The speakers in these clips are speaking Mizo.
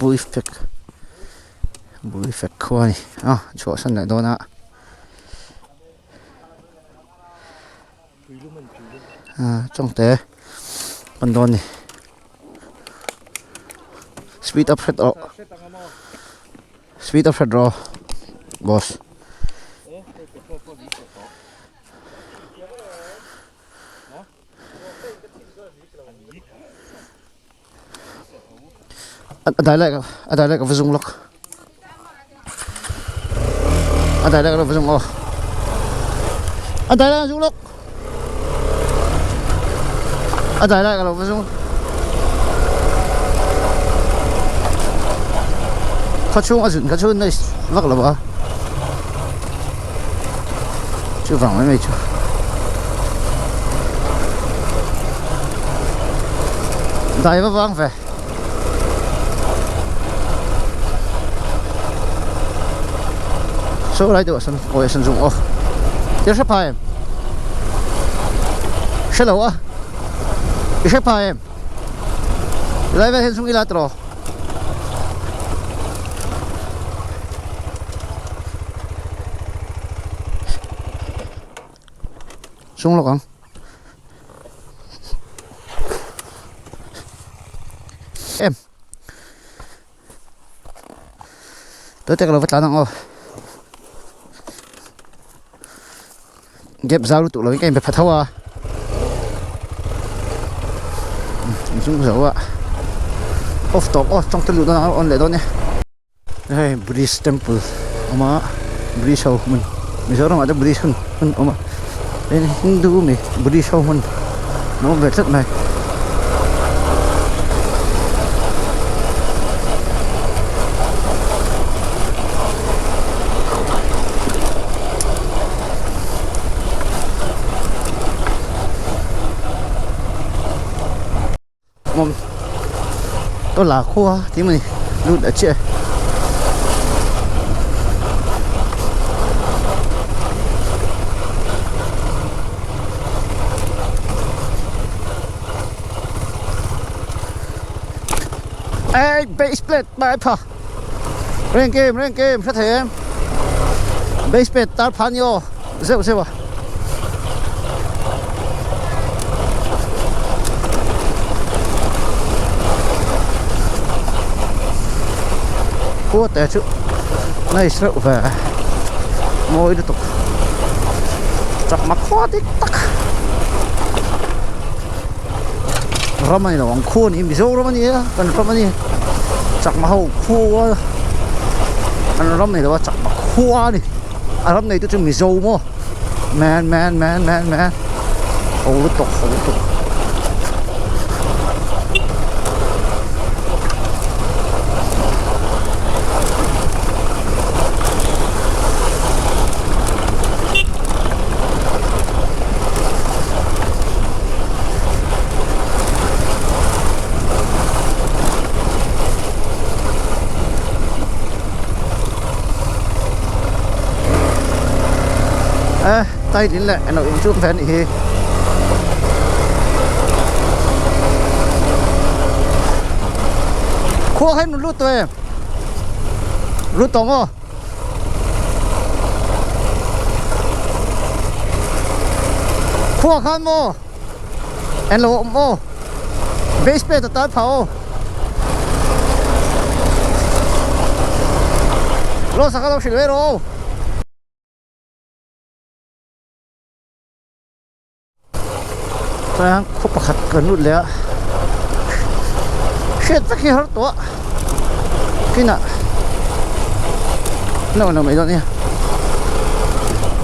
Buifek Buifek khua a ni a chhuahsan leh dawn a chawngte pan dawn a ni speed up hret rawh speed up hret rawh boss. A dai lai a dai lai ka va zung lawk a dai lai ka va zung aw a dai lai ka zung lawk a dai lai ka lo va zung khaw chhung a zun kha chu nice vak lo a chu vang mai mai chu. Dai va vang ve. Saw lai deuh ah sawn kawi ah sawn zung aw. I hre pha em? Hre lo a. I hre pha em? Lai vel hian zung ila tawh. Sung lawk ang. Em. Tôi tek lo va tlan ang aw. Gap zau lutuk lo in ka inpe pha tho a. Inchung zo a. Off tawp aw tawng te luh dawn ang on leh dawn e. Hei Buddhist temple a awm a Buddhist ho hmun Mizoram ah te Buddhist hun hmun a awm a tin Hindu mi Buddhist ho hmun a awm ve tlat mai. Mawm to la khua tih maw ni lut a chiah e. Ê base plate bai pha reng kem reng kem hre thei em base plate tar pha ni aw zeuh zeuh a. Khua te chu nice reuh ve mawi lutuk chakma khua dik tak ram a ni lo ang khu a ni Mizoram a ni a kan ram a ni chakma ho khua an ram a ni lo a chakma khua a ni a ram nei te chu Mizo maw man man man man man ho lutuk ho lutuk. Ê, tay đến lẹ nó cũng chút phèn thì khua hết một lút thôi em lút tống không Khua khan maw? En lo awm aw. Base plate a tan phah aw. Lo saka lo hrilh ve rawh aw. Chuan khaw pakhat kan lut leh a hriat vek hi har tawh a kinah lo inlo mai dawn nia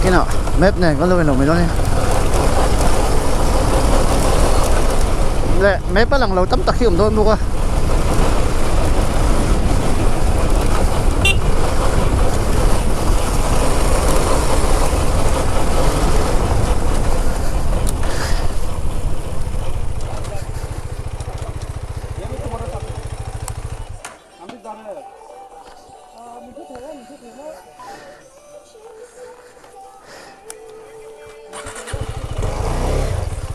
kinah map nen kan lo inlo mai dawn nia leh map a lang lo tam tak hi awm dawn bawk a.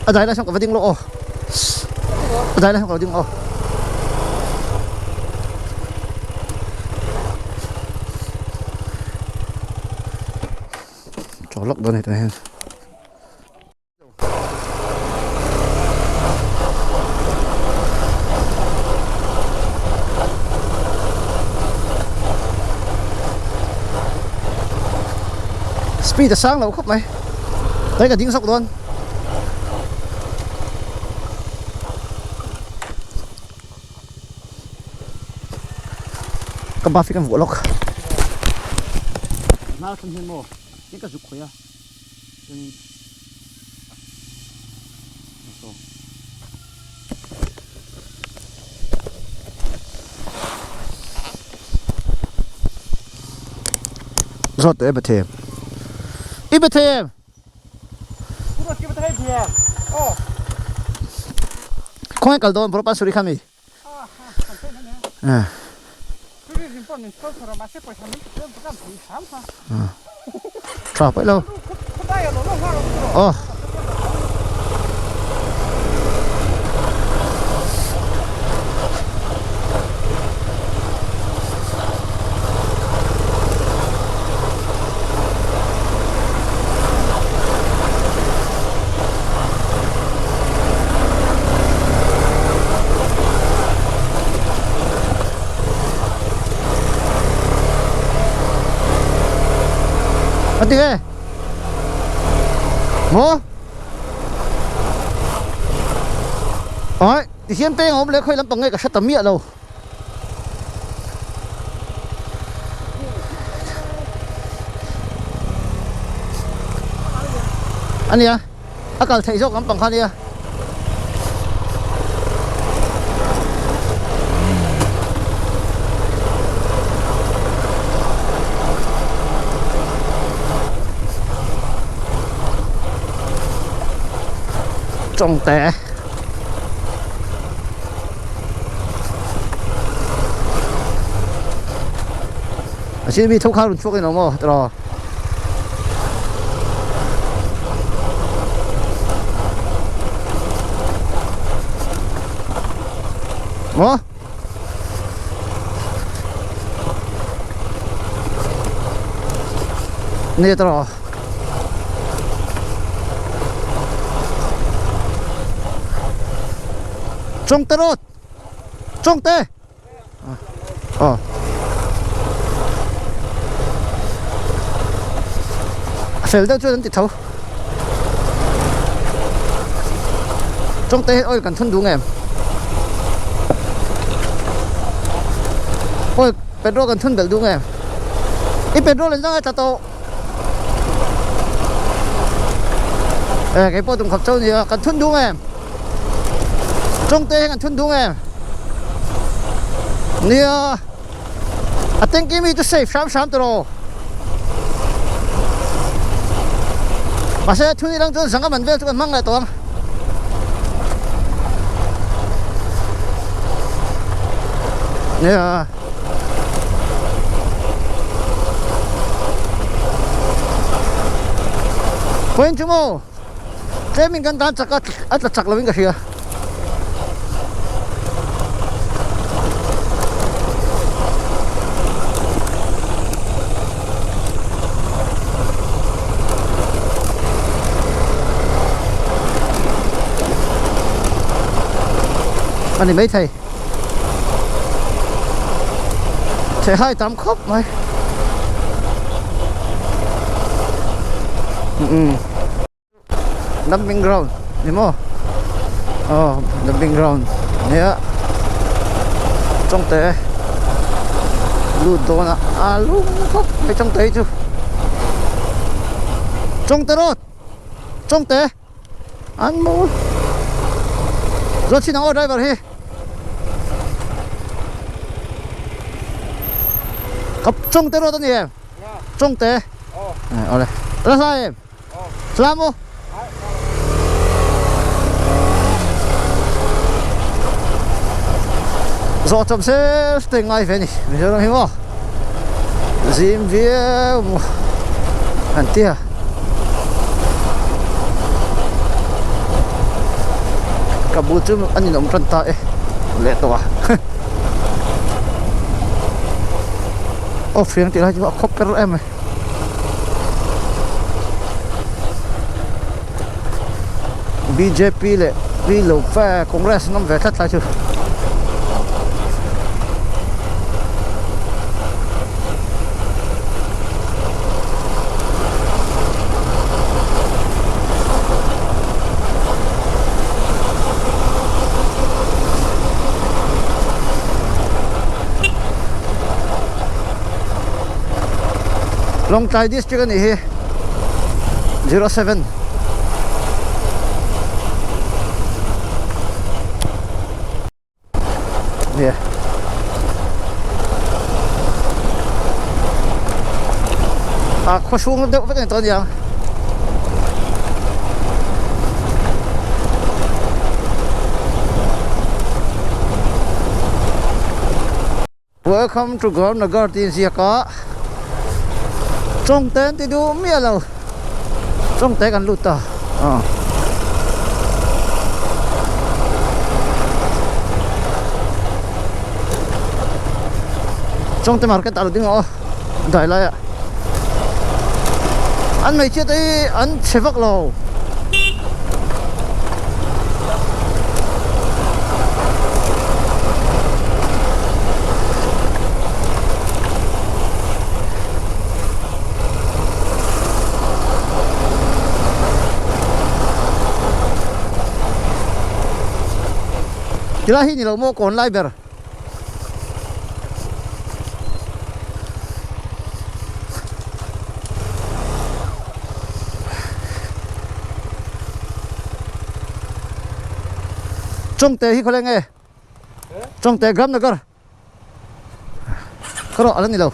A dai lai sawn ka va ding lawk aw a dai lai sawn ka va ding aw. Chawl lawk dawn a ni tunah hian. Speed a sang lo khawp mai tawih ka ding zawk dawn. Ka bus hi kan vuah lawk. Hnar thleng hian maw eng ka zuk khawih a chuanin saw zawt teh e Bethem i Bethem. Khawnge kal dawn Bro Pansuri kha mi? Tha paih lo. Aw. A ti nge? Maw? Ai, tihian peng a awm leh khawi lampang nge ka hre ta miah lo. A nia a kal theih zawk lampang kha ania. Chawngte. A sin mi tho kha run chhuak in awm aw tiraw. Maw? Nia tiraw. Chawngte road Chawngte Aw A fel deuh chuan an ti tho Chawngte hi oil kan thun duh ngem Oil petrol kan thun belh duh ngem I petrol an zang a tla tawh E kei pawh tum khawp chauh nia kan thun duh ngem Chawngte hian kan thun duh ngem Nia a tanki mi chu safe hram hram tawh Mahse thun ilang chuan zanga man vel chu kan hmang leh tawh ang Nia Point chu maw tlemin kan tan chak a a tla chak lovin ka hria. A ni maithei. Theihai tam khawp mai. Umm Dumping ground ni maw? Aw dumping ground nia Chawngte lut dawn a a lum khawp mai Chawngte hi chu Chawngte road Chawngte an mawi Zawt chhin ang aw driver hi. Ka Chawngte road a ni em? Chawngte. Awle. La hlai em? Hla maw? Zawh chawp zel te ngai ve a ni Mizoram hi maw zim viau maw an ti a. Ka bul chu a ninawm tan ta e leh tawh a. Aw fiang tih lai chu a khawp per em mai. Bjp leh P lo ve Congress an awm ve tlat lai chu. Lawngtlai district a nih hi 07 nia a khaw chhung deuh vek a ni tawh a niang. Welcome to Gaurnagar tih inziak a tawngte an ti duh miah lo tawngte kan lut ta aw tawngte market ah lo ding aw dai lai ah an hmeichhia te hi an chhe vak lo. Tilai hi ni lo maw kawn lai ber. Chawngte hi khawleng nge? Chawngte Gramnagar. Ka rawh ala ni lo.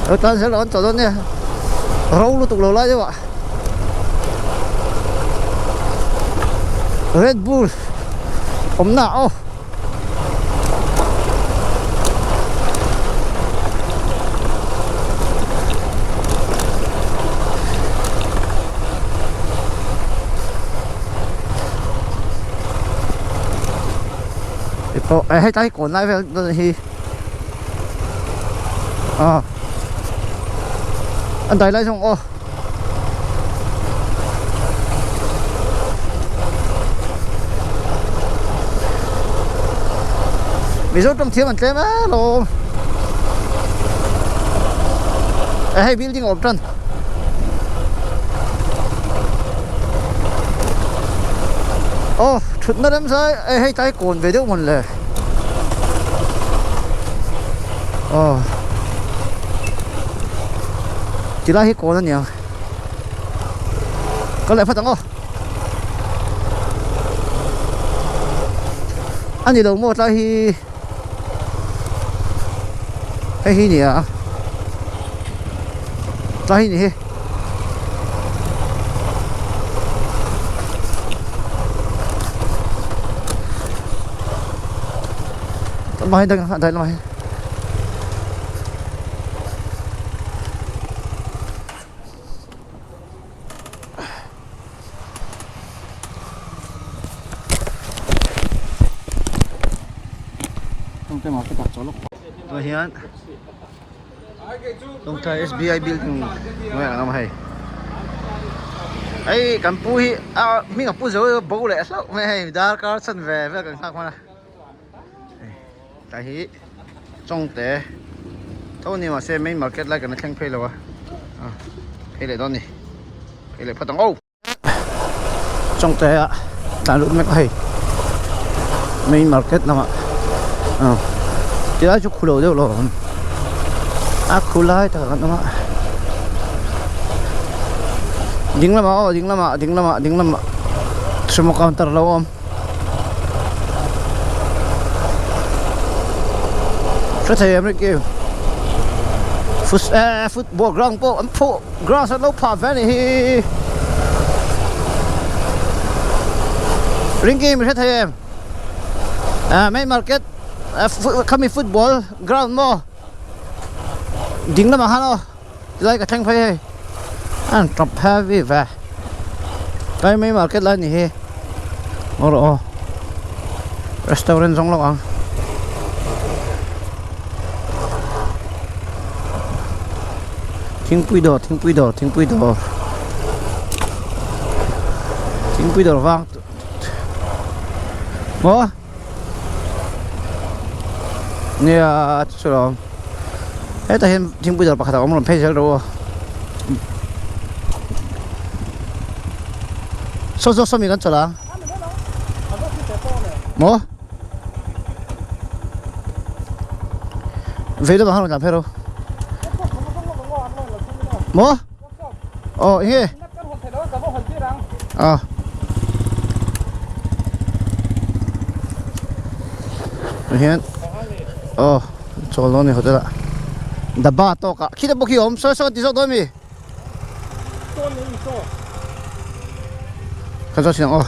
Lo tan zel an tawh dawn nia. Ro lutuk lo lai deuh ah. Red Bull awmna aw. Hei tlai kawn lai vel dawn hi a an dai lai zawng aw. Mizo tawng thiam an tlem a lawm e hei building a awm tan aw thutna rem zai e hei tlai kawn ve deuh mawn le aw tilai hi kawn a niang ka leh phawt ang aw a ni lo maw tlai hi hei hi nia tlai hi ni hi. Lamah hian dai lamah hian. Tah hian Lawngtlai SBI building hnuaiah an awm a hei hei kan pu hi a hming a pu zo bo leh hlauh mai a hei darkar chhan ve vel kan nghak hman a. Tlai hi Chawngte tho ni mahse main market lai kan la thleng phei lo a phei leh dawn ni phei leh phawt ang aw. Chawngte ah tlan lut mek a hei main market lamah tilai chu khu lo deuh lo a khu lai takah kan awm a ding lamah aw ding lamah ding lamah ding lamah sumo counter lo awm. Hre thei em Ricky eh football ground pawh an phuh grass an lo phah ve a nih hi Rinky mi hre thei em ah main market khami football ground maw ding lamah khan aw tilai ka thleng phei hei an tawp heavy ve tlai mai market lai ni hi aw rawh aw restaurant zawng lawk ang. Thingpui dawr thingpui dawr thingpui dawr thingpui dawr vang maw nia chu chu lo hetah hian thingpui dawr pakhat a awm rawn phei zel rawh aw saw saw sawmi kan chawlh ang maw. Vei lamah khan rawn tlan phei rawh. Maw? Aw eng nge? Aw. Hian aw chawl dawn a ni hotel ah daba tawk ah khita pawh khi a awm sawi sawi an ti zawk dawn a mi? Kan zawt thin ang aw.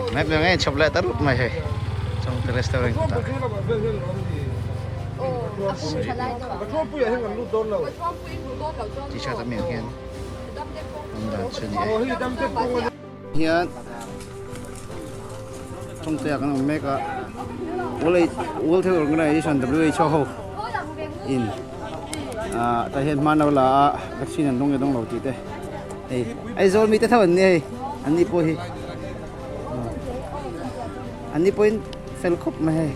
Map leh ngei chhawp leh ta rup mai hei chawngte restaurant kawtah t-shirt a mi ang hian awm dan chu a ni e. Hian Chawngte ah kan awm mek a World Health Organization WHO ho in ah tah hian hman lo la a vaccine an dawng nge dawng lo tih te hei Aizawl mite tho an ni hei an ni pawh hi an ni pawhin fel khawp mai hei.